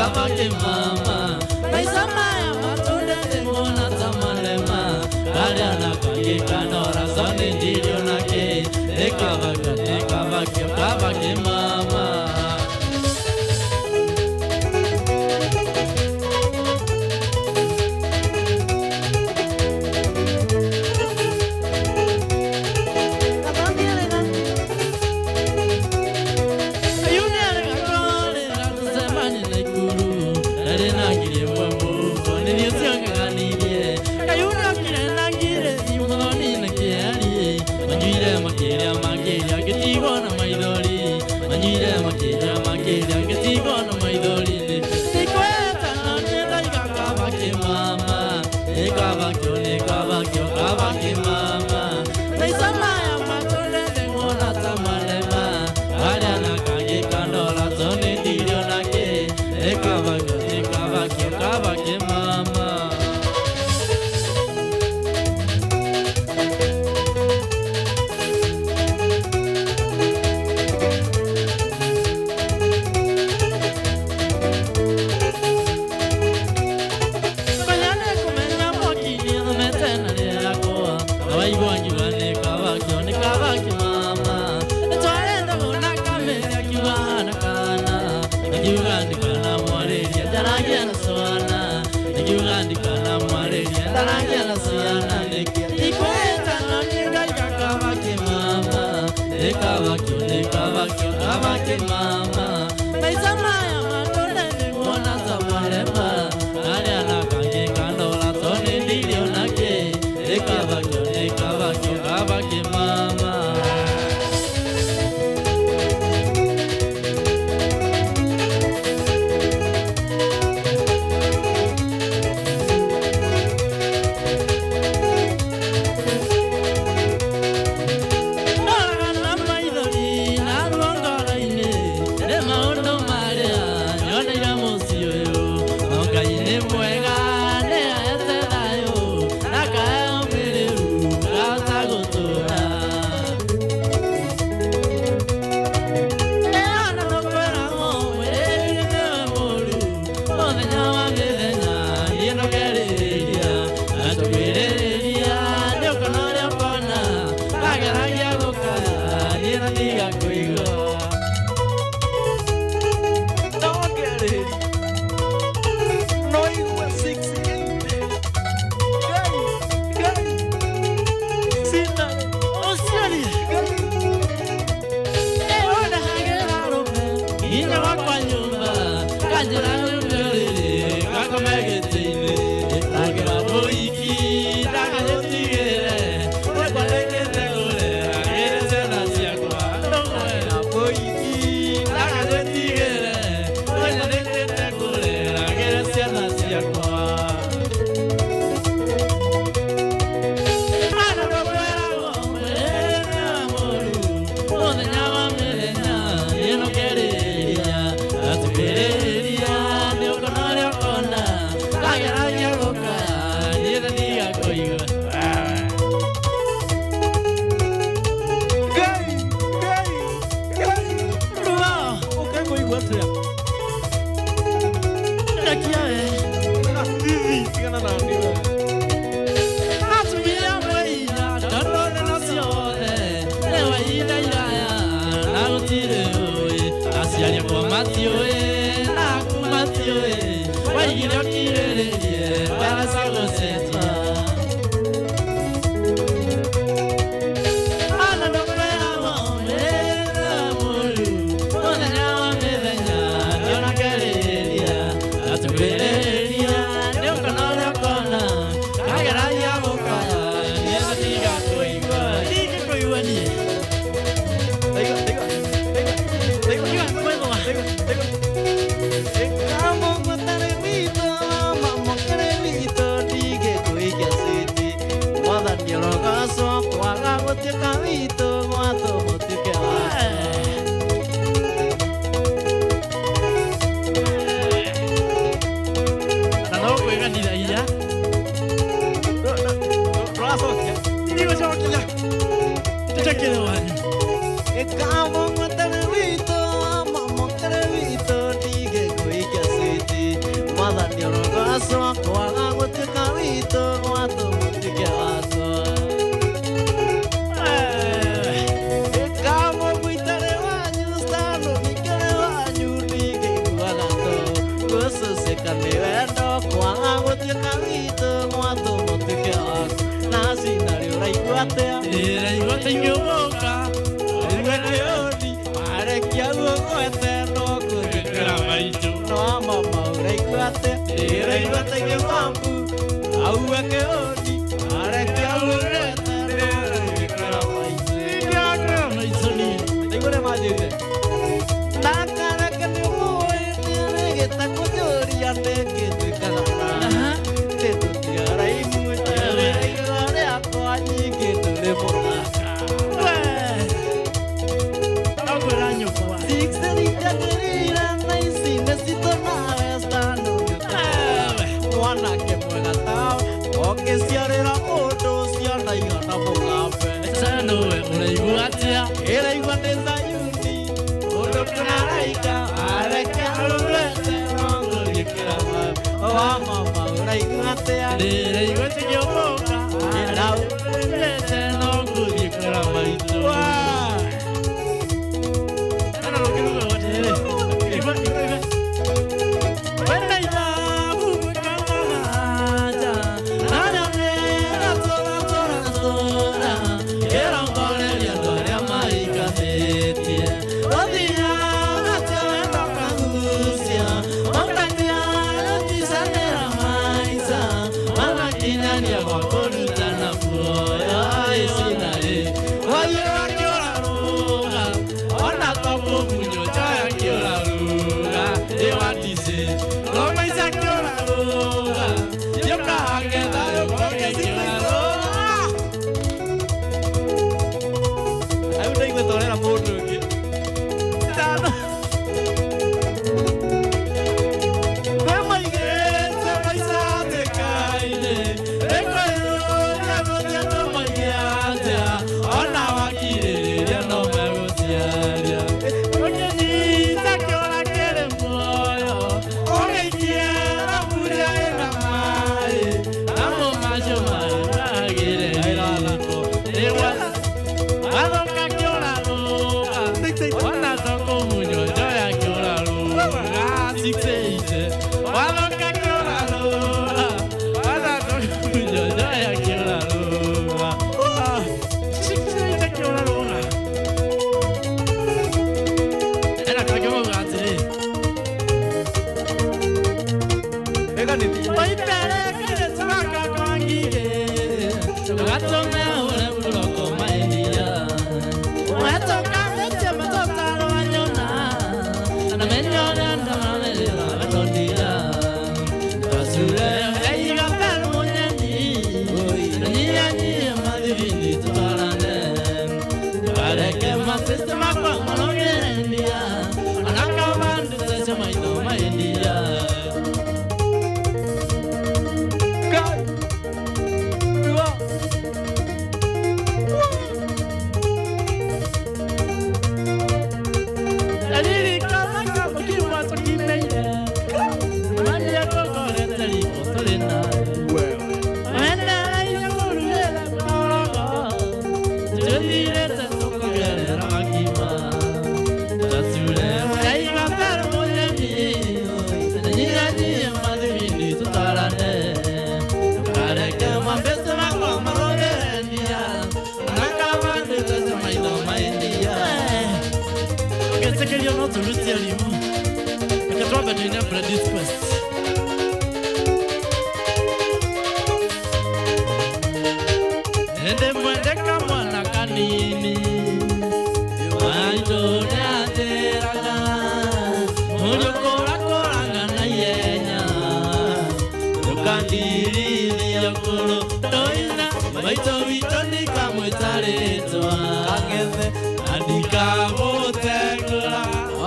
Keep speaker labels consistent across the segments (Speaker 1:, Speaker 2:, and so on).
Speaker 1: Kaba mama Maisa maya matunda ndingona tamalema Karĩa na kangĩ kanora soni ndirio nake Nĩ kaba kĩo kaba kĩmama.
Speaker 2: Tengo.
Speaker 1: Tingĩũka Uwe kĩoni Arekia guokwete no kũthikĩra maitũ. No mama ũraigua atĩa? Ndĩraigua tĩngĩmambu. Auwe kĩoni Arekia guokwete no kũthikĩra maitũ. Ndĩraigua maitũ niĩ.
Speaker 2: Ndaigua ũrĩa manjĩrire. Ndakareke nĩ ũmũĩ nĩarĩgĩte kũnjũria nĩkĩ njĩkaga na nĩtũtigara imwe rĩraigua rĩakwa nyingĩ ndũrĩ mũrata.
Speaker 1: Akwĩra nyũkwa.
Speaker 2: Sixerindagĩrĩra na ici nĩcitũ nawe stano mwanake mwega tawe ũngĩciarĩra mũndũ ciana igana mũgambe.
Speaker 1: Sanuwe ũraigua atĩa?
Speaker 2: Ĩraigua nĩ Zayuni ũndũ kĩmaraika areke arũmete no ngũgĩkĩra wa mama ũraigua atĩa?
Speaker 1: Ndĩraigua tingĩũka Ndĩraigua no ngũthiĩ maitũ. Ana rũngĩ rugaga atĩrĩrĩ, igua, igua, igua. Wenda ithabu kamaja, narĩonera tũra, tũra, tũra, kĩrongoreria andũ arĩa maikarĩtie. Ũthiaga tũrenda ũkagucia, ũkatiganĩra maica, magakinyania gwa kũrutana muoyo ĩci na ĩ. Wathiĩ wakĩũrarũga, ona to kũmunywo njoya kĩũrarũga, ĩ waticĩ. No maica kĩũrarũga, gĩũkahange thayũ kũngĩ kĩũrarũga.
Speaker 2: Rĩu ndaigua ta ũrera mũndũ ũngĩ.
Speaker 1: Tano. Nĩmaigĩte maica hatĩka-inĩ, nĩkwĩyũria gũthiĩ tũmoige atĩa, ona wakirĩrĩria no megũciaria. Ũngĩnyita kĩũra kĩrĩ muoyo, ũgĩikie thaburia ĩna maĩ, namo macio maĩ magĩre riko. Wathũka kĩũrarũga, ona to kũmunywo njoya kĩũrarũga, 6-8. Wathũka kĩũrarũga, ona to kũmunywo njoya kĩũrarũga. 6-8 kĩũrarũga. Ena kangĩ mauga atĩrĩ,
Speaker 2: Ĩganĩtie.
Speaker 1: Oiperekire tũgaka kwa ngigĩ, tũgatũme ũre mũroko maindia. Wetũkanĩtie matũtaro wanyona, na menya ũrĩa ndamamerĩra wetondira. Twacure eiga mbere mũnyeni, tũnyihanyihie mathibindi tũtwarane. Tũkareke masiste makwa marongerendia, onakabandĩte maitho maindia.
Speaker 2: Kai. Rua.
Speaker 1: Ndirikanaga mũkiuma tũkimeire, mania tũkorete riko tũrĩ nawe. Wendereire kũrugĩra mĩkorogo, tũthirĩte tũkongerera makima. Twacure yaiga mbere mũnyeni, tũnyihanyihie mathibindi tũtwarane. Ndũkareke mambĩtĩ makwa marongerenia, onakabandĩte maitho maindia. Ũngĩtĩkĩrio no tũrutie rimũ. Reke twambe tũine Freddy's Quest. Ende mwende kamwana kanini maitũ nĩanjĩraga mũriũ kũrakũranga na ihenya ndũkandirithia kũrũ ndoina maitũ witũ ndikamwĩtarĩtwa
Speaker 2: Kang'ethe.
Speaker 1: na ndikamũtengũra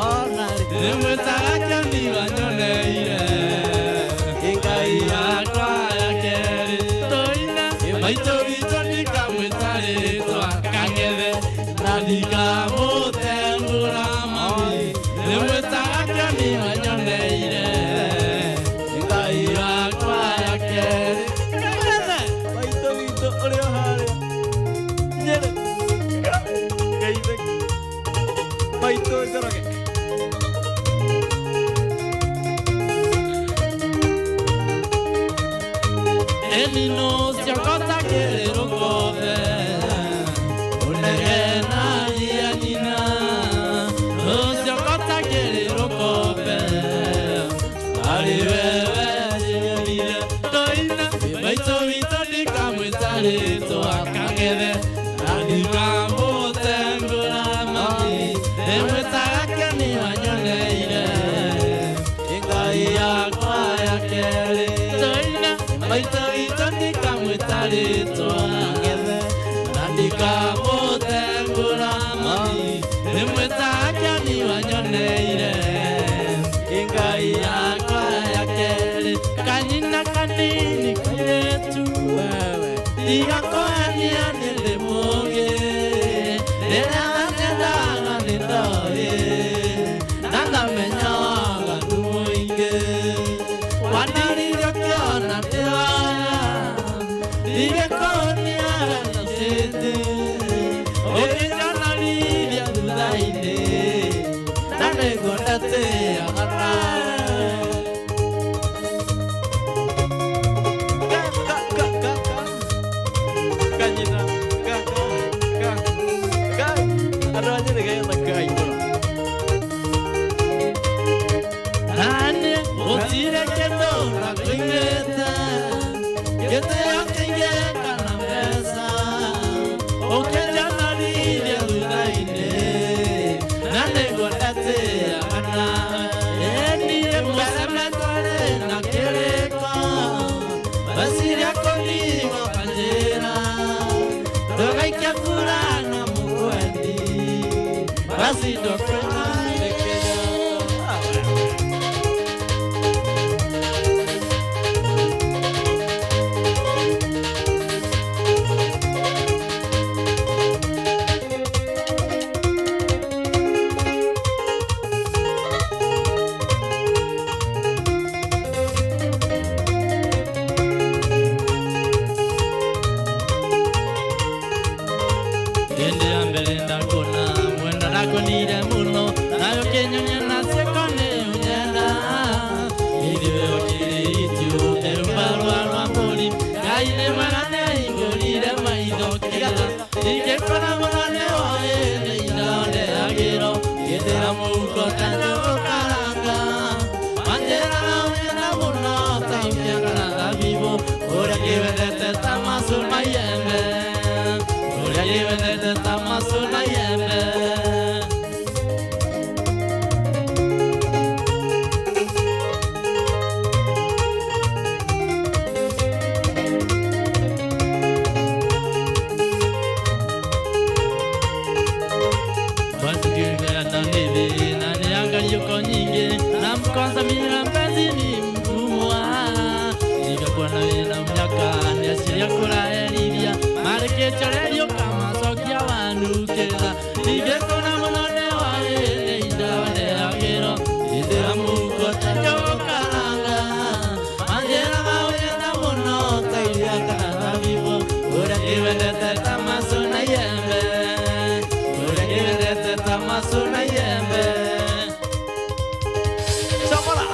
Speaker 2: Ona rĩ.
Speaker 1: ndĩmwĩtaga kĩoni wanyoneire Ngai yakwa ya kerĩ ndoina maitũ witũ ndikamwĩtarĩtwa Kang'ethe na ndikamũtengũra mami ndĩmwĩtaga kĩoni wanyoneire Ngai yakwa ya kerĩ Kang'ethe.
Speaker 2: Maitũ witũ ũrĩ o harĩa. Nyĩrĩ. Geithĩka. Maitũ Njoroge.
Speaker 1: Enino ciakwa ta kĩrĩ rũkombe. One rĩtwa
Speaker 2: Ngethe.
Speaker 1: Na ndikamũtengũra mami nĩmwĩtakani wanyoneire Ngai yakwa ya kerĩ kanyina kanini kairĩtu
Speaker 2: Wewe.
Speaker 1: tiga kũhenia nĩ ndĩ mũũgĩ rĩrĩa nyendaga nĩ ndoĩ na ngamenya waganu mũingĩ wanaririe ũkĩona ndĩroya ndigĩkũnia gacĩtĩ ũkĩnjonarithia thutha-inĩ na nĩguo ndatĩaga nawe.
Speaker 2: Ka ka ka ka ka. Kanyina. Ka ka ka. Ka. Andũ a Nyĩrĩ getha kai mũno.
Speaker 1: Nani gũtirĩ kĩndũ ndakuigĩte gĩtĩo kĩingĩ kana mbeca ũkĩnjonarithia thutha-inĩ na nĩguo ndatĩaga nawe. Ĩniĩ mũceme twarĩ na kĩrĩko meciria kũniga ũkanjĩra ndũgaikie kura na mũkwendi basi ndũkwĩna Hĩndĩ ya mbere ndakũna mwenda ndakonire mũno nayo kĩnyonia na ciĩko nĩ ũnyenda ithuĩ ũkĩrĩ itu ndĩrumba rwa rwa mbũri Ngai nĩ mwega nĩ ahingũrire maitho kĩra ingĩkora mũno nĩ woĩ nĩ indo ndehagĩrwo ngĩtĩra mũhuko ta njũgũ karanga manjĩraga ũnyenda mũno ta mĩanga na thabibũ ũrĩa kĩwendete ta macu ma iembe ũrĩa kĩwendete ta macu na iembe. Naniangaliuko nyingi na mkwanza mira mpenzi ni mtumwa nikakuwa na wĩna mĩaka nĩaciria kũraherithia marĩkĩcorerio kamacokia wanukĩra ningĩkũna mũno nĩwaĩrĩ indo ndehagĩrwo ithĩra mũhuko ta njũgũ karanga manjĩraga ũnyenda mũno ta iria kana thabibũ ũrĩa kĩwendete ta macu na iembe ũrĩa kĩwendete ta macu na iembe.
Speaker 2: Chamala.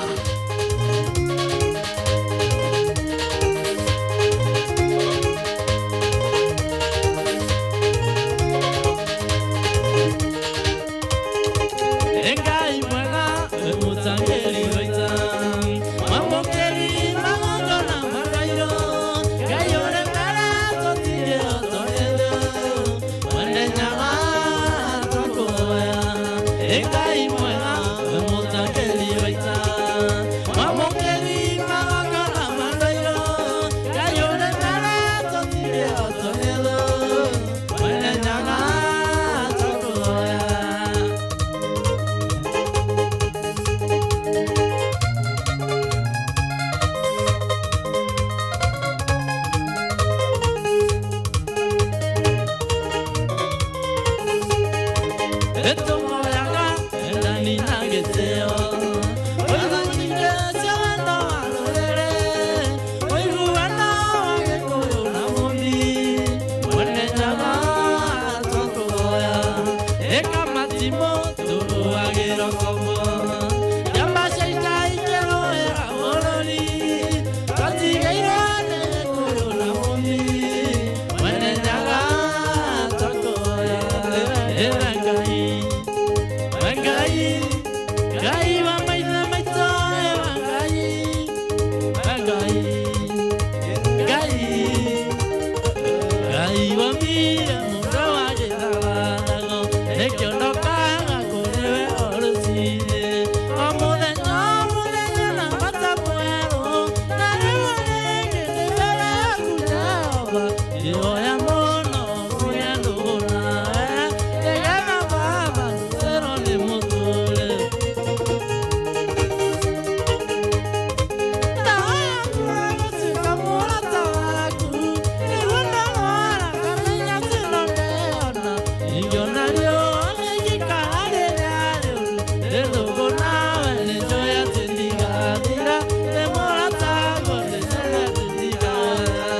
Speaker 1: Ngai mwega mũtangĩri waita mamũkĩri magongona makairwo Ngai ũrĩ mbere tũtingĩhotorĩrwo mwene nyaga tũkũhoya Ngai mwega mũtangĩri waita mamũkĩri magongona makairwo Ngai ũrĩ mbere tũtingĩhotorĩrwo mwene nyaga tũkũhoya. Etomoyaga endani na gĩtĩo Ũigu nyingĩ cia wendo wa rũrĩrĩ Ũiguano wa Gĩkũyũ na Mũmbi Mwene nyaga tũkũhoya Ĩka matimũ tũrũagĩrwo ngombo Njamba cia ita ikĩrũĩra bũrũri Twatigairwo nĩ Gĩkũyũ na Mũmbi Mwene nyaga tũkũhoya Ĩwe Ngai Ngai, Ngai wa maithe maitũ, ewa Ngai, Ngai, Ngai, Ngai wa mire mũndũ wa gĩthagathago, nĩkĩo ndokaga kũrĩ we o rũciinĩ. O mũthenya o mũthenya na bata mwerũ, na rĩu rĩngĩ ndĩ mbere yaku Jehova, Ndũgũ nawe nĩ njũĩ atĩ ndigathira, ĩ mũrata wakwa nĩ njũĩ atĩ ndigathira.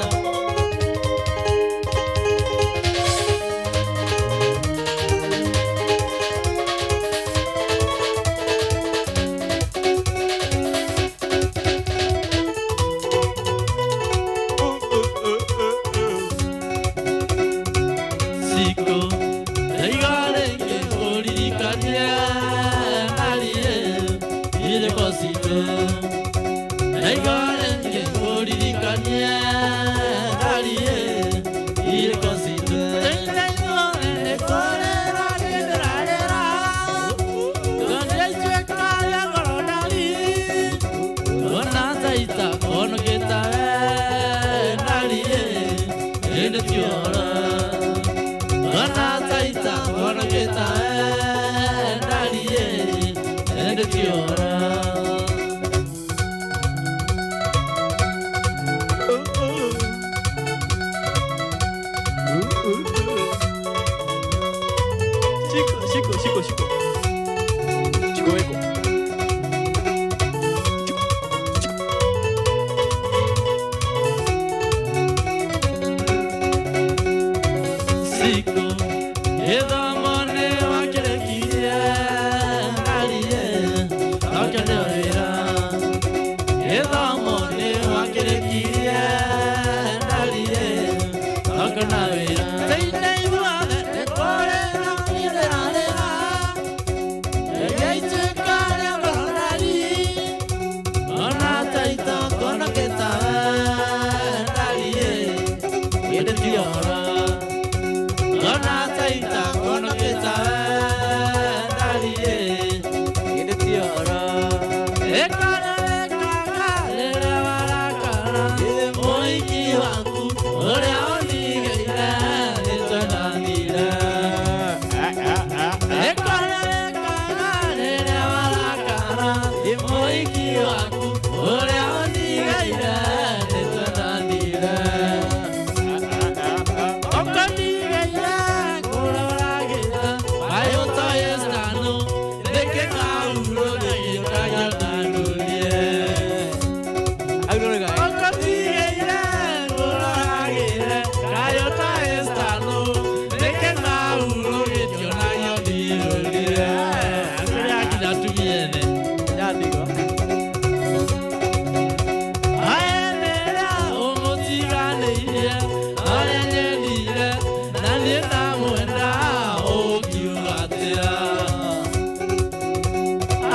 Speaker 1: Siku ndaiga rĩngĩ ũririkanie ariĩ irĩko citũ, ndaiga rĩngĩ ũririkanie ariĩ irĩko citũ. Nĩkũrĩra ndĩrarĩra, tondũ rĩa ngoro ndari, ona taita konokĩta we ndariĩ ĩndĩ ti ũhoro. Ona taita konokĩta we ndariĩ ĩndĩ ti ũhoro.
Speaker 2: Shiko, shiko, shiko, shiko. Shiko weko.
Speaker 1: Siku gĩthomo nĩ wakĩrĩkirie ariĩ okene wĩra, gĩthomo nĩ wakĩrĩkirie ariĩ okena wĩra. Thĩinĩ ithuothe nĩ kũrĩra ndĩrarĩra, rĩgĩituĩka rĩa ngoro ndari, ona taita konokĩta we ndariĩ ĩndĩ ti ũhoro. Ona taita konokĩta we ndariĩ ĩndĩ ti ũhoro. Ĩkara wĩkaga rĩrĩa warakara, mũhiki waku ũrĩa ũndigĩire nĩtwendanire. Ĩkara wĩkaga rĩrĩa warakara, mũhiki waku ũrĩa ũndigĩire nĩtwendanire. Ũkũndigĩire kũrĩa ũragĩra, kaĩ ũtoĩ cindano, nĩkĩ kaurũrĩgĩkagia ndanũrie. Ũkũndigĩire kũrĩa ũragĩra, kaĩ ũtoĩ cindano, nĩkĩ kaurũrĩkĩonagio ndirũrie. Kũrĩa nginya tumiene. Aenera ũmũtiganĩirie, arĩa nyendire, na niĩ ndamwenda, ũngiuga atĩa?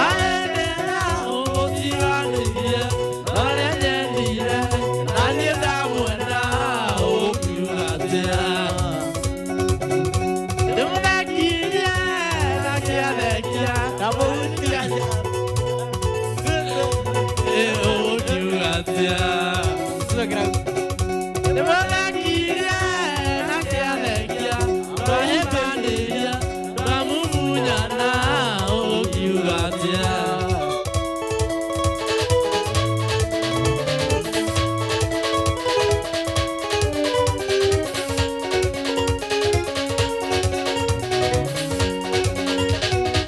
Speaker 1: Aenera ũmũtiganĩirie, arĩa nyendire, na niĩ ndamwenda, ũngiuga atĩa? Ndĩmũthekirie na kĩathekia, ĩ ũngiuga atĩa? Ndĩmũthekirie na kĩathekia, twahĩmbanĩria, twamumunyana, ũngiuga atĩa?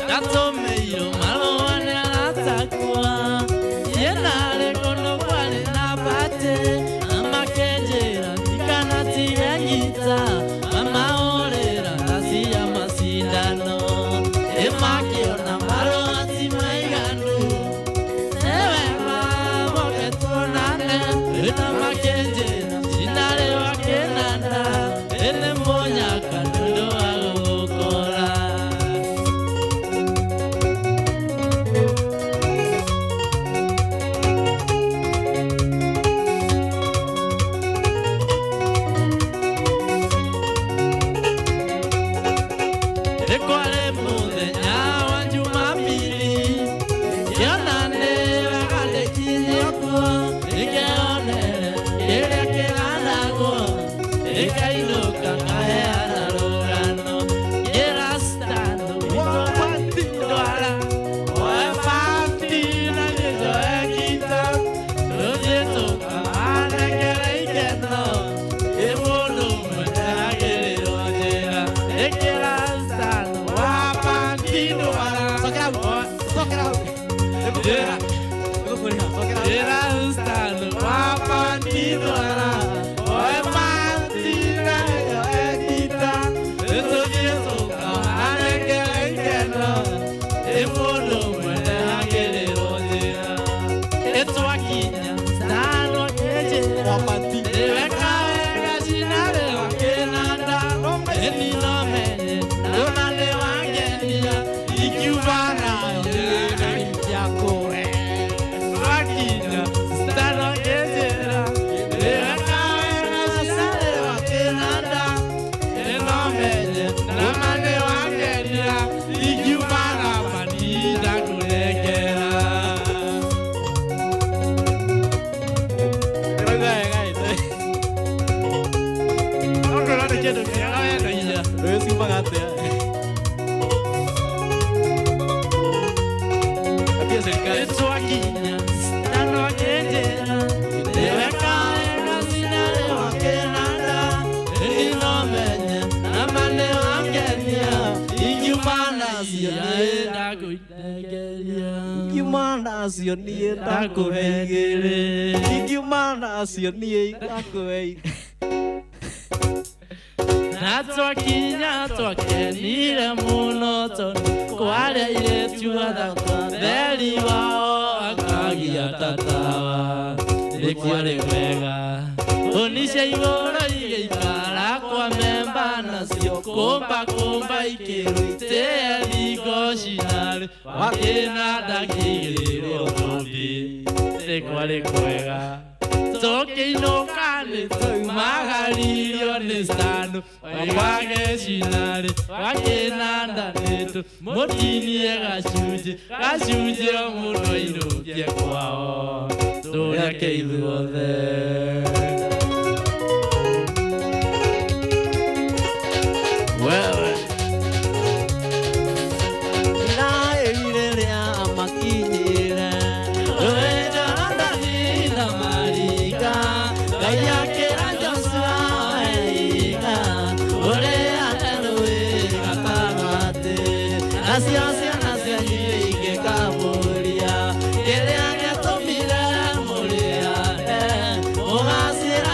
Speaker 1: Ndatũmĩirwo marũa nĩ arata akwa, niĩ narĩ kũndũ kwarĩ na batĩ, na makĩnjĩra ndikanatige ngita, mamahũrĩra ngacia macindano, ĩ makĩona marũa ti maiganu, nĩ wega moke tuonane, na makĩnjĩra cinarĩ wa kĩnanda, ĩ nĩ mũnyaka nĩ ũndũ wa gũgũkora. Nĩkwarĩ mũthenya wa Jumapili, ngĩona nĩ wega ndĩkinyie kuo, ndĩkeonere kĩrĩa kĩhandagwo, ndĩkainũka ngaheana rũgano. Ngĩra Stan ndwara, oe bati na niĩ njoe ngita, tũthiĩ tũkamanengere ikeno, ĩ mũndũ ũmwe nĩagĩrĩirwo njĩra. Ĩkĩra Stan wa bati ndwara,
Speaker 2: Cokera hau. Nĩngũkũrĩha. Nĩngũkũrĩha. Cokera hau.
Speaker 1: Ĩra Ustanu wapandithwara oe matina ĩyo ekita nĩtũthiĩ tũkahanengere ikeno ĩ mũndũ mwene agĩrĩrwo njĩra ĩtwakinya stano kĩnjĩra
Speaker 2: Wapanti.
Speaker 1: nĩweka wega cinarĩ wakĩnanda ĩni no menye ndũna nĩ wangenia ikiuma nayo ndĩrakũhe twakinya stano kĩnjĩra nĩweka wega cinarĩ wakĩnanda ĩno menye nama nĩ wangenia ikiuma na maninda kũrekera.
Speaker 2: Ndĩrauga wega ĩ.
Speaker 1: Okorwo nĩ kĩndũ kĩega wendagia.
Speaker 2: Rũĩ ciumaga atĩa? Ambia serikali.
Speaker 1: Twakinya stano kĩnjĩra nĩweka wega cinarĩ wakĩnanda ĩni no menye nama nĩ wangenia ingiuma nacio niĩ ndakũinengeria
Speaker 2: Ingiuma nacio niĩ ndakũhe igĩrĩ. Ingiuma nacio niĩ ndakũhe igĩrĩ.
Speaker 1: Na twakinya twakenire mũno tondũ kwarĩ airĩtu athaka theri wao akagia tatawa nĩ kwarĩ wega hũni cia igũrũ igĩikara kwa memba nacio kũmba kũmba ikĩrutĩe thingo cinarĩ wakĩnanda kĩigĩrĩrwo thũmbĩ nĩ kwarĩ kwega tũkĩinũka nĩ twaumagaririo nĩ stano oigage cinarĩ wakĩnanda nĩtũ mũtinie gacunjĩ gacunjĩ o mũndũ ainũkie kwao tũrĩake ithuothe. Wewe.
Speaker 2: Ndĩraĩrire rĩa makinyire.
Speaker 1: Rũĩ Jorodani na maringa, Ngai akĩra Joshua eiga, ũrĩa rũĩ gatagatĩ. Nacio ciana cianyu ingĩkamũria, kĩrĩa gĩatũmire mũrĩane, mũgaciĩra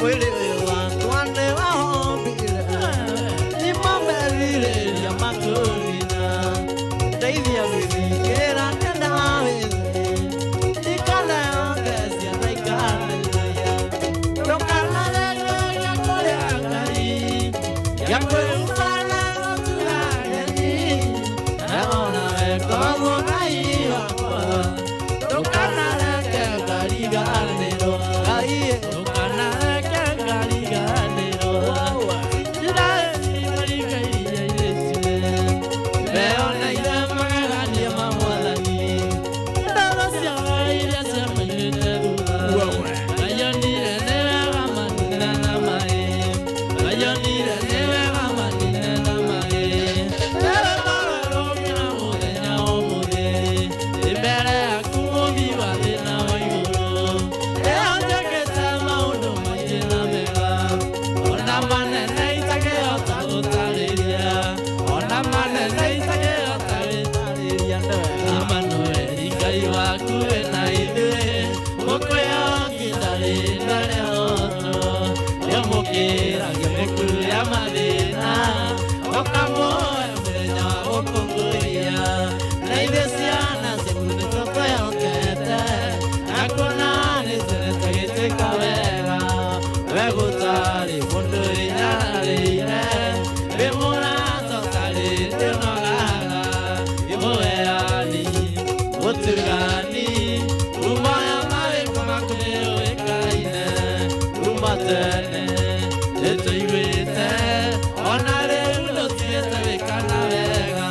Speaker 1: Mwĩrĩ ũyũ wakwa nĩwahombire nĩmamerirĩria makũnina ndeithia gwĩthikĩra ndenda wĩthĩ ndikaneyonge ciana ikanĩrĩria ndũkanaregeria kũrĩa Ngai gĩakwĩrutana gũtugageni naona wekogwo Ngai wakwa ndũkanareke ngariganĩrwo Ngai ndũkanareke ngariganĩrwo Isiraeli marigairie irĩtire meoneire magegania ma Mwathani ndoro ciao iria ciamaigĩte thutha Mayonire nĩ wega manine na maĩ Mayonire nĩ wega manine na maĩ Rĩrĩ marwerũ nginya mũthenya ũmũthĩ Ndĩ mbere yaku mũthi wa thĩ na wa igũrũ Ĩyo njĩkĩte maũndũ maingĩ na mega Ona manene itangĩhota gũtarĩria Ona manene itangĩhota gũtarĩria Amanueli Ngai waku wĩna ithuĩ Mũkwĩhoki ndarĩ ndarehotwo Nĩũmũkĩra ngĩmũkuĩra mathĩna Ũkamũhe mũthenya wa gũkũngũiya Na ithuĩ ciana ciaku nĩtũkwĩhokete Na kuona nĩ tũgĩtĩka wega We gũtarĩ mũndũ wĩnyararĩire Wĩ mũrata ũtarĩ ndĩnogaga Mũheani mũtugani Ngumo ya mawĩko maku nĩyũĩkaine Kuma tene nĩtũiguĩte Ona rĩu ndũtigĩte gwĩkana wega.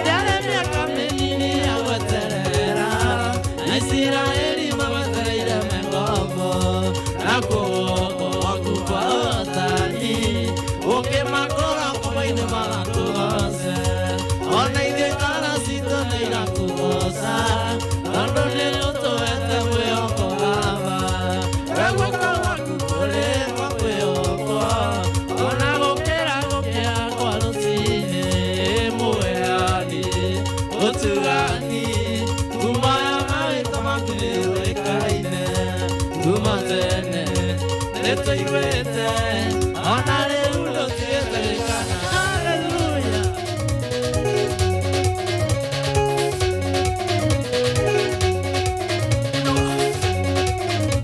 Speaker 1: Yarĩ mĩaka mĩnini ya gweterera na Isiraeli magwetereire me ngombo na guoko gwaku kwa ũhotani ũkĩmakũra ngoma-inĩ magakũgoce ona ithuĩ ngoro citũ nĩirakũgoca tondũ nĩũtũhete mwĩhoko Baba we guoko gwaku kũrĩ gwa kwĩhokwo ona gũkĩra gũkĩa kwa rũcinĩ mũheani ũtugani ngumo ya mawĩko maku nĩyũĩkaine kuma tene nĩtũiguĩte ona rĩu ndũtigĩte gwĩkana haleluya.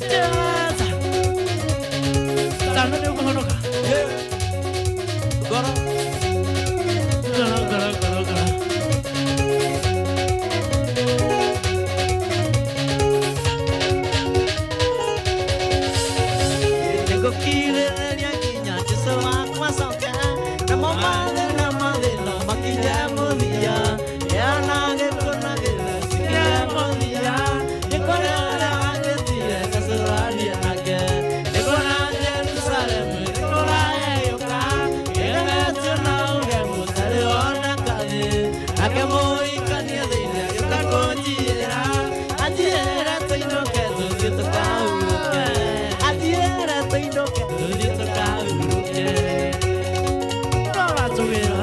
Speaker 1: Cheza. Tano nĩũkũhonoka.
Speaker 2: Ngoro.
Speaker 1: Ngoro, ngoro, ngoro, ngoro. Nĩngũkirĩrĩria nginya Jesũ wakwa acoke namo mathĩna mathĩna makinye mũthia yana gĩkuũ na gĩthũ cikinye mũthia nĩ kũrĩ ũrĩa wanjĩtire ngacũranie nake nĩ kuona Jerusalemu nĩ kũrayeyũka ĩgemetio na ũgemu ũtarĩ woneka thĩ nake mũhikania thĩinĩ agĩũka kũnjiyĩra anjiyĩre tũinũke tũthiĩ tũkahurũke anjiyĩre tũinũke tũthiĩ tũkahurũke Tũratũgĩra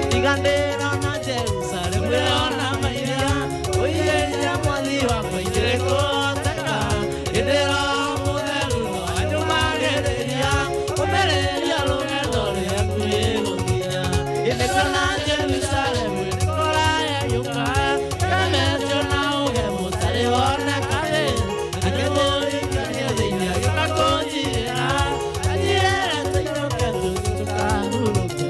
Speaker 1: Tiganĩra na Jerusalemu ĩona mairia ũiyĩire mwathi wakwa ingĩrĩ kũhoteka hĩndĩ Roho Mũtheru no anyũmagĩrĩria ũmĩrĩria rũgendo rĩaku gũkinya hĩndĩ kuona Jerusalemu nĩkũrayayũka ĩgemetio na ũgemu ũtarĩ woneka thĩ nake mũhikania thĩinĩ agĩũka kũnjiyĩra anjiyĩre tũinũke tũthiĩ tũkahurũke.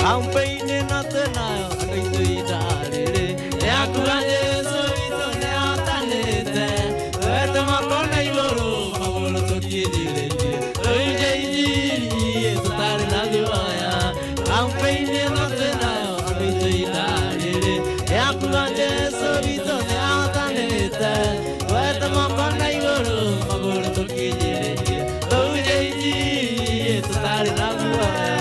Speaker 1: Kampeni ĩno twĩnayo andũ aitũ ihinda rĩrĩ nĩ yakuga Jesũ witũ nĩahotanĩte twete moko na igũrũ magũrũ tũkinyithĩtie tũinje injiri tũtarĩ na guoya Kampeni ĩno twĩnayo andũ aitũ ihinda rĩrĩ nĩ yakuga Jesũ witũ nĩahotanĩte twete moko na igũrũ magũrũ tũkinyithĩtie tũinje injiri tũtarĩ na guoya.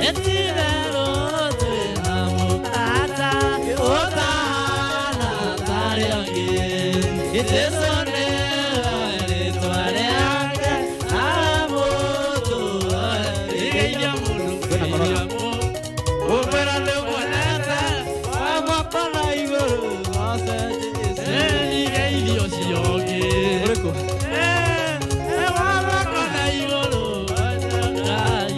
Speaker 1: Etitherũ twĩna mũrata ũtahana tarĩ angĩ. Jesũ nĩwe rĩtwa rĩake, amũtũũre. Mũndũ geithia mũndũ. Ũmwĩra nĩũmuonete, wa moko na igũrũ, goce Jesũ. Geithia ũcio ũngĩ.
Speaker 2: Ũrĩkũ?
Speaker 1: Wa moko na igũrũ, goce Ngai.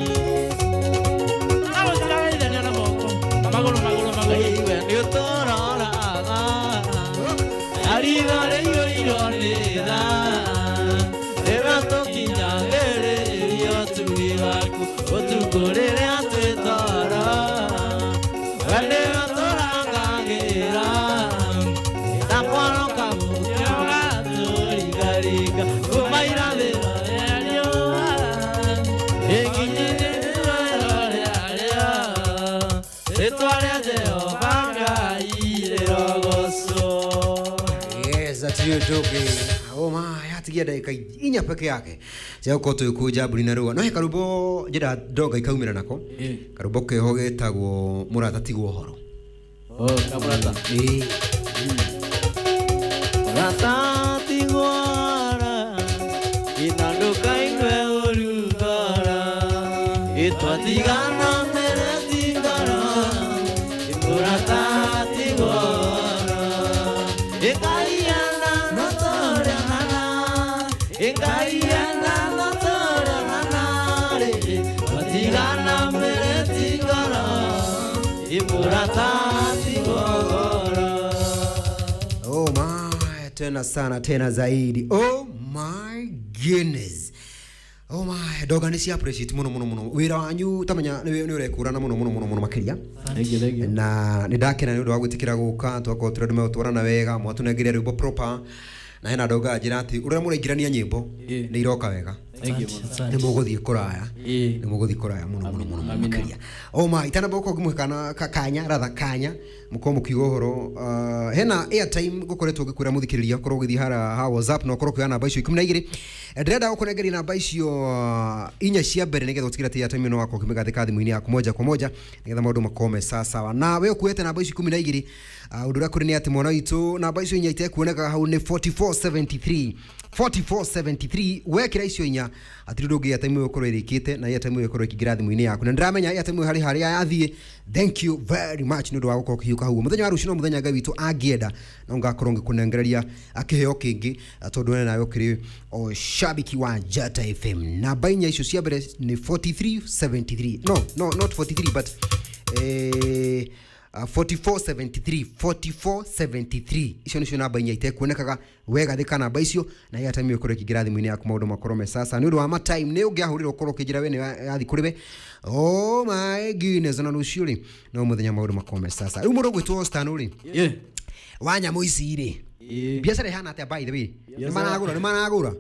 Speaker 1: Na gũtirageithania na moko. Magũrũ, magũrũ, magũrũ. Iwe nĩũtũroraga, na ritho rĩiyũirwo nĩ tha. Rĩrĩa tũkinyagĩrĩrio ũtugi waku, ũtukũ rĩrĩa twĩ toro. We nĩwe tũrangagĩra, na kwaro kamũtĩ ũgatũringaringa kuma irathĩro rĩa riũa ĩkinyĩrĩrio rĩarĩo. Rĩtwa rĩa Jehova Ngai rĩrogocwo.
Speaker 3: Yes, that you joking. Oh my, hatigia ndagĩka 4 peke yake cia gũkorwo tũgĩkũnja mbũri na rũa. No he karũmbo njĩra ndonga ikaumĩra nako. Karũmbo keho getagwo mũrata tigwo ũhoro.
Speaker 2: Oh, kamũrata.
Speaker 3: Ĩĩ.
Speaker 1: Mũrata tigwara, ina ndũkaigue ũru ngoro. Ĩtwatigana mbere ti ngoro, mũrata tigwara. Ĩngaiana no tũrĩonana, ĩngaiana no tũrĩonana rĩ. Twatigana mbere ti ngoro, mũrata tigwara.
Speaker 3: Oh my, tena sana tena zaidi. Oh my goodness. Oh my, ndoga nĩ cia appreciate mũno mũno mũno. Wĩra wanyu tamenya nĩ nĩ ũrekũrana mũno mũno mũno mũno makĩria.
Speaker 2: Thank you, thank you.
Speaker 3: Na nĩ ndakena nĩ ũndũ wa gwĩtĩkĩra gũka twakorwo tũrĩ andũ megũtwarana wega mwatũnengeria rwĩmbo proper na hena ndonga njĩra atĩ ũrĩa mũraingĩrania nyĩmbo
Speaker 2: Ĩĩ.
Speaker 3: nĩ iroka wega.
Speaker 2: Thank you mũno.
Speaker 3: Nĩ mũgũthiĩ kũraya.
Speaker 2: Ĩĩ.
Speaker 3: Nĩ mũgũthiĩ kũraya mũno mũno mũno mũno
Speaker 2: Amina.
Speaker 3: makĩria. Oh my, itanamba gũkorwo ngĩmũhe kana kanya ratha kanya mũkorwo mũkiuga ũhoro hena airtime ngũkoretwo ngĩkwĩra mũthikĩrĩria ũkorwo ũgĩthiĩ hara ha WhatsApp na ũkorwo ũkĩoya namba icio 12. Ndĩrenda gũkũnengeria namba icio 4 cia mbere nĩgetha ũtigĩre atĩ airtime ĩno wakorwo ũkĩmĩgathĩka thimũ-inĩ yaku moja kwa moja nĩgetha maũndũ makorwo me sawa sawa. Na we ũkuĩte namba icio 12, ũndũ ũrĩa kũrĩ nĩ atĩ mwana witũ namba icio 4 itekuonekaga hau nĩ 4473 4473. Wekĩra icio 4 hatirĩ ũndũ ũngĩ airtime ĩyo ĩkorwo ĩrĩkĩte na airtime ĩyo ĩkorwo ĩkĩingĩra thimũ-inĩ yaku na ndĩramenya airtime ĩyo harĩ harĩa yathiĩ. Thank you very much nĩ ũndũ wa gũkorwo ũkĩhiũka hau. Mũthenya wa rũciũ no mũthenya Ngai witũ angĩenda no ngakorwo ngĩkũnengereria kĩheo kĩngĩ, tondũ we nawe ũkĩrĩ o shabiki wa Njata FM. Namba 4 icio cia mbere nĩ 4373, no no not 43 but 4473 4473. Icio nicio namba 4 itekuonekaga. Wegathĩka namba icio na airtime ĩkorwo ĩkĩingĩra thimũ-inĩ yaku maũndũ makorwo me sasa. Nĩ ũndũ wa matime nĩ ũngĩahũrĩra ũkorwo ũkĩnjĩra we nĩ yathi kũrĩ we. Oh my goodness, na rũciũ rĩ no mũthenya maũndũ makorwo me sasa. Rĩu mũndũ ũgwĩtwo Stan rĩ
Speaker 2: Ĩĩ.
Speaker 3: wa nyamũ ici rĩ,
Speaker 2: Ĩĩ.
Speaker 3: biacara ĩhana atĩa? By the way, nĩ maragũra nĩ maragũra?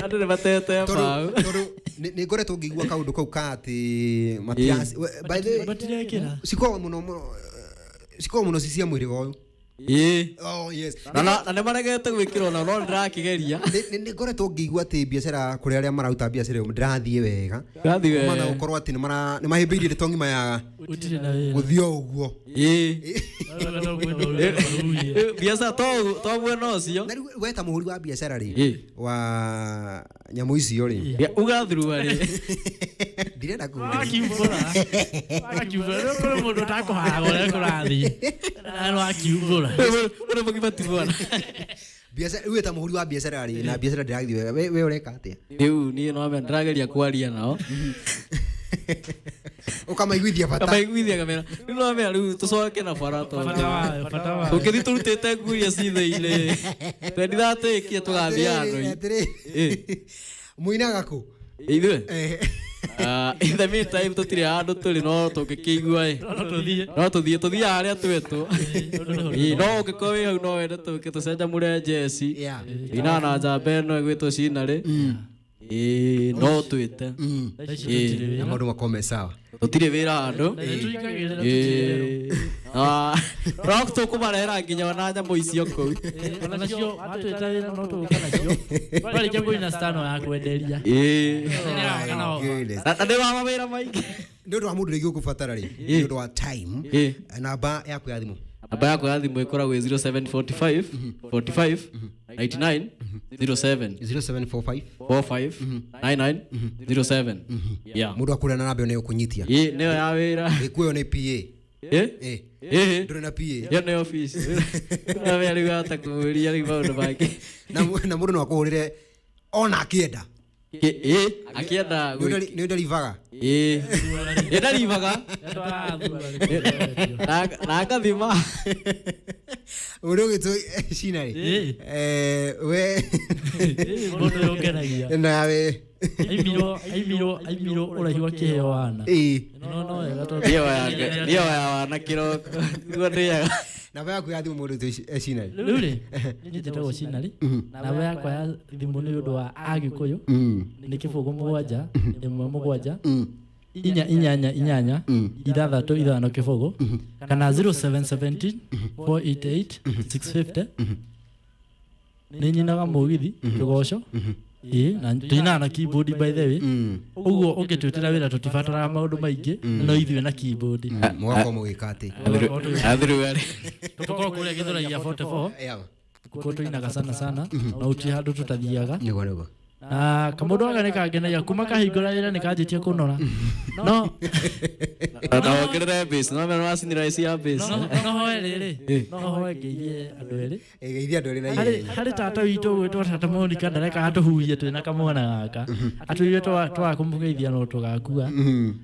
Speaker 2: Andũ nĩ matete
Speaker 3: Tondũ
Speaker 2: mbaũ.
Speaker 3: tondũ nĩ ngoretwo ngĩigua kaũndũ kau ka atĩ matirasi by the way
Speaker 1: Matirekĩra.
Speaker 3: cikoragwo mũno mũno cikoragwo mũno ci cia mwĩrĩga ũyũ.
Speaker 2: Ĩĩ.
Speaker 3: Oh yes.
Speaker 2: Na nĩ maregete gwĩkĩrwo na no ndĩrakĩgeria.
Speaker 3: Nĩ ngoretwo ngĩigua atĩ biacara kũrĩ arĩa mararuta biacara ĩyo ndĩrathiĩ wega.
Speaker 2: Ndĩrathiĩ wega.
Speaker 3: Mana gũkorwo atĩ nĩ mahĩmbĩirie ndeto ng'ima ya
Speaker 1: Gũtirĩ na wĩra.
Speaker 3: gũthiĩ o ũguo.
Speaker 2: Ĩĩ. Biacara to mwena ũcio.
Speaker 3: Na rĩu we ta mũhũri wa biacara rĩ
Speaker 2: Ĩĩ.
Speaker 3: wa nyamũ icio rĩ,
Speaker 2: Ya, uga thurua rĩ.
Speaker 3: ndirenda kuga.
Speaker 1: Wakiumbũra. Wakiumbũra. Rĩu kũrĩ mũndũ ũtakũharaga ũrĩa kũrathiĩ. Na wakiumbũra.
Speaker 2: Ũrĩ mũgima ti mwana.
Speaker 3: Biacara rĩu we ta mũhũri wa biacara rĩ na biacara ndĩrathiĩ wega, we ũreka atĩa?
Speaker 2: Rĩu niĩ no amenya ndĩrageria kwaria nao.
Speaker 3: Ũkamaiguithia bata.
Speaker 2: Kamaiguithia kamera. Rĩu no amenya rĩu tũcoke na bara tondũ.
Speaker 1: Bata wayo, bata wayo.
Speaker 2: Tũngĩthiĩ tũrutĩte nguo iria ci thĩinĩ. Twendithatĩkie tũgathiĩ handũ.
Speaker 3: Atĩrĩrĩ,
Speaker 2: Ĩĩ.
Speaker 3: mũinaga kũ?
Speaker 2: Ithuĩ?
Speaker 3: Eh.
Speaker 2: In the meantime tũtirĩ handũ tũrĩ no tũngĩkĩigua ĩ.
Speaker 1: No tũthiĩ.
Speaker 2: No tũthiĩ tũthiaga harĩa twetwo. Ĩĩ, no ũngĩkorwo wĩ hau no wende tũke tũcanjamũre njeci.
Speaker 3: Yeah.
Speaker 2: Ina na njamba ĩno ĩgwĩtwo cinarĩ.
Speaker 1: Ĩĩ, no twĩte.
Speaker 2: Thaa ici tũtirĩ
Speaker 3: Na
Speaker 2: wĩra.
Speaker 3: maũndũ makorwo me sawa.
Speaker 1: Tũtirĩ wĩra handũ.
Speaker 2: Nĩtũingagĩrĩra tũtirĩ.
Speaker 1: Ĩĩ. Ah, no tũkũmarehera nginya ona nyamũ icio kũu.
Speaker 2: Ona nacio matwĩta wĩra no tũgũka nacio twarĩkia kũina stano ya kwenderia.
Speaker 1: Ĩĩ.
Speaker 3: My goodness.
Speaker 1: Na nĩ wa mawĩra maingĩ.
Speaker 3: Nĩ ũndũ wa mũndũ rĩngĩ ũkũbatara rĩ, nĩ ũndũ wa time,
Speaker 1: Ĩĩ.
Speaker 3: namba yaku ya thimũ?
Speaker 1: Namba yakwa ya thimũ ĩkoragwo ĩ 0745 45 99 07.
Speaker 3: 0745
Speaker 1: 45 99 07, yeah.
Speaker 3: Mũndũ akũrĩa na namba ĩyo nĩ ũkũnyitia?
Speaker 1: Ĩĩ, nĩyo ya wĩra.
Speaker 3: Ĩkuo nĩ PA?
Speaker 1: Ĩ.
Speaker 3: Ĩ.
Speaker 1: Ĩĩ.
Speaker 3: Ndũrĩ na PA?
Speaker 1: Ĩyo nĩ office na rĩu ahota kũmũria rĩu maũndũ mangĩ.
Speaker 3: Na mũndũ no akũhũrĩre ona akĩenda?
Speaker 1: Ĩ, akĩenda.
Speaker 3: Nĩ ũnderivaga?
Speaker 1: Ĩ, ĩ, ndaribaga na ngathima.
Speaker 3: Ũrĩa ũgĩtwo cina rĩ?
Speaker 2: Ĩ.
Speaker 3: We.
Speaker 2: Mũndũ ũyũ ũngenagia.
Speaker 3: Nawe.
Speaker 2: Aimirwo ũraihu wa kĩheo wana.
Speaker 3: Ĩ.
Speaker 2: No wega tondũ
Speaker 1: Nĩyo ya wana kĩroko niguo ndĩaga.
Speaker 3: Namba yaku ya thimũ, mũndũ ũgĩtwo cina rĩ?
Speaker 2: Rĩu rĩ, niĩ njĩtagwo Cinari. Namba yakwa ya thimũ, nĩ ũndũ wa Agĩkũyũ, nĩ 0 7 1 7 4 8 8 6 5 0, kana 0717 488 650. Nĩ nyinaga mũgithi kĩgoco, ĩĩ, na tũinaga na keyboard, by the way. Ũguo ũngĩtwĩtĩra wĩra tũtibataraga maũndũ maingĩ, no ithuĩ na keyboard.
Speaker 3: Mũgakorwo mũgĩka atĩ?
Speaker 1: Athiruarĩ.
Speaker 2: Tũkorwo kũrĩa Gĩthũrai 44.
Speaker 3: Yeah.
Speaker 2: Kuo tũinaga sana sana na gũtirĩ handũ tũtathiaga.
Speaker 3: Nĩguo.
Speaker 2: Na kamũndũ gaka nĩ kangenagia kuma kahingũra wĩra, nĩ kanjĩtie kũnora no
Speaker 1: Na wongerere bass, no mena wacinira ici ya bass.
Speaker 2: No hoe rĩrĩ, no hoe ngeithie andũ erĩ.
Speaker 3: Ĩgeithia andũ erĩ na
Speaker 2: Harĩ
Speaker 3: ihenya.
Speaker 2: harĩ tata witũ gwĩtwo tata Monica, ndareka atũhuhie twĩna kamwana gaka, atwĩrire twaga kũmũgeithia no tũgakua.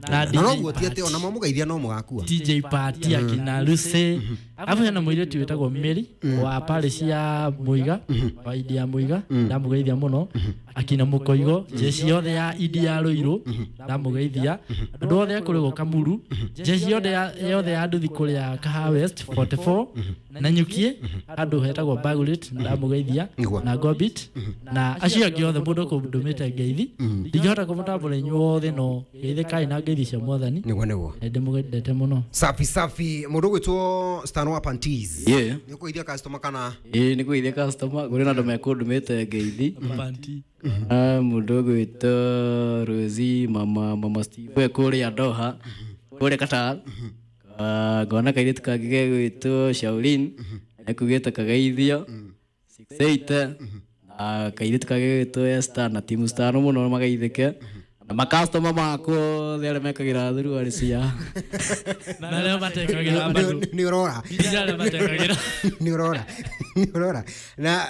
Speaker 2: Na
Speaker 3: Na
Speaker 2: DJ
Speaker 3: noguo ti atĩ ona mwamũgeithia no mũgakua.
Speaker 2: DJ Party, akina Lucy, alafu hena mũirĩtu wĩtagwo Mary wa parish ya Muiga, wa Idi ya Muiga, ndamũgeithia mũno. Akina Mũkoigo, jeshi yothe ya Idi ya Rũirũ, ndamũgeithia. Andũ othe a kũrĩa Kamuru, jeshi yothe ya nduthi kũrĩa Kahawa West 44 na Nyukie, handũ hetagwo Bagulit, ndamũgeithia.
Speaker 3: Nĩguo.
Speaker 2: Na Gobit na acio angĩ othe, mũndũ kũndũmĩte ngeithi ndingĩhota kũmũtambũra inyuothe, no geithĩkai na ngeithi cia Mwathani.
Speaker 3: Nĩguo.
Speaker 2: Nĩndĩmũgendete mũno.
Speaker 3: Safi safi. Mũndũ ũgwĩtwo Stan wa Panties,
Speaker 1: Yeah.
Speaker 3: nĩ ũkũgeithia customer kana?
Speaker 1: Ĩĩ, nĩ kũgeithia customer. Kũrĩ na andũ mekũndũmĩte ngeithi.
Speaker 2: Panty.
Speaker 1: Ah, mũndũ ũgwĩtwo Rosie, mama Steve we kũrĩa Doha, kũrĩa Qatar. Ah, ngona kairĩtu kangĩ gegwĩtwo Shaolin ekugĩte kageithio 68, na kairĩtu kangĩ gegwĩtwo Esther na timu Stano mũno mageithĩke, na makastoma makwa othe arĩa mekagĩra thuruarĩ cia
Speaker 2: Na arĩa matekagĩra mbatũ.
Speaker 3: Nĩ ũrora.
Speaker 2: Nginya arĩa matekagĩra.
Speaker 3: Nĩ ũrora na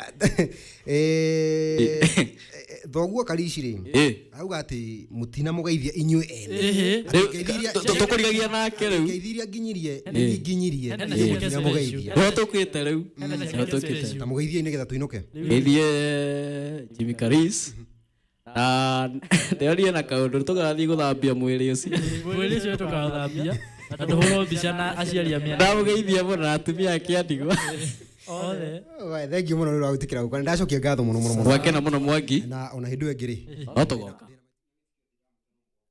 Speaker 3: thoguo Karici rĩ,
Speaker 1: Ĩ.
Speaker 3: auga atĩ mũtinamũgeithia inyuĩ ene.
Speaker 2: Ĩhĩ.
Speaker 3: Atĩ ngeithi iria-
Speaker 1: Tũkũrigagia nake rĩu.
Speaker 3: Ngeithi iria nginyirie nĩ nginyirie,
Speaker 2: Hena
Speaker 3: inyuĩ
Speaker 2: ciake
Speaker 3: mũtinamũgeithia.
Speaker 1: Nĩho tũkĩte rĩu, nĩho tũkĩte.
Speaker 3: Ta mũgeithie nĩgetha tũinũke.
Speaker 1: Geithie Jimmy Karis na ndĩrorie na kaũndũ tũgathiĩ gũthambia mwĩrĩ ũcio.
Speaker 2: Mwĩrĩ ũcio tũkaũthambia na tũhũrwo mbica na aciari a mĩena.
Speaker 1: Ndamũgeithia mũno na atumia ake a ndigwa.
Speaker 2: Othe.
Speaker 3: Alright, thank you mũno nĩ ũndũ wa gwĩtĩkĩra gũka. Nĩ ndacokia ngatho mũno mũno mũno.
Speaker 1: Mwakena mũno, Mwangi.
Speaker 3: Na ona hĩndĩ ĩyo ĩngĩ rĩ.
Speaker 1: No tũgoka.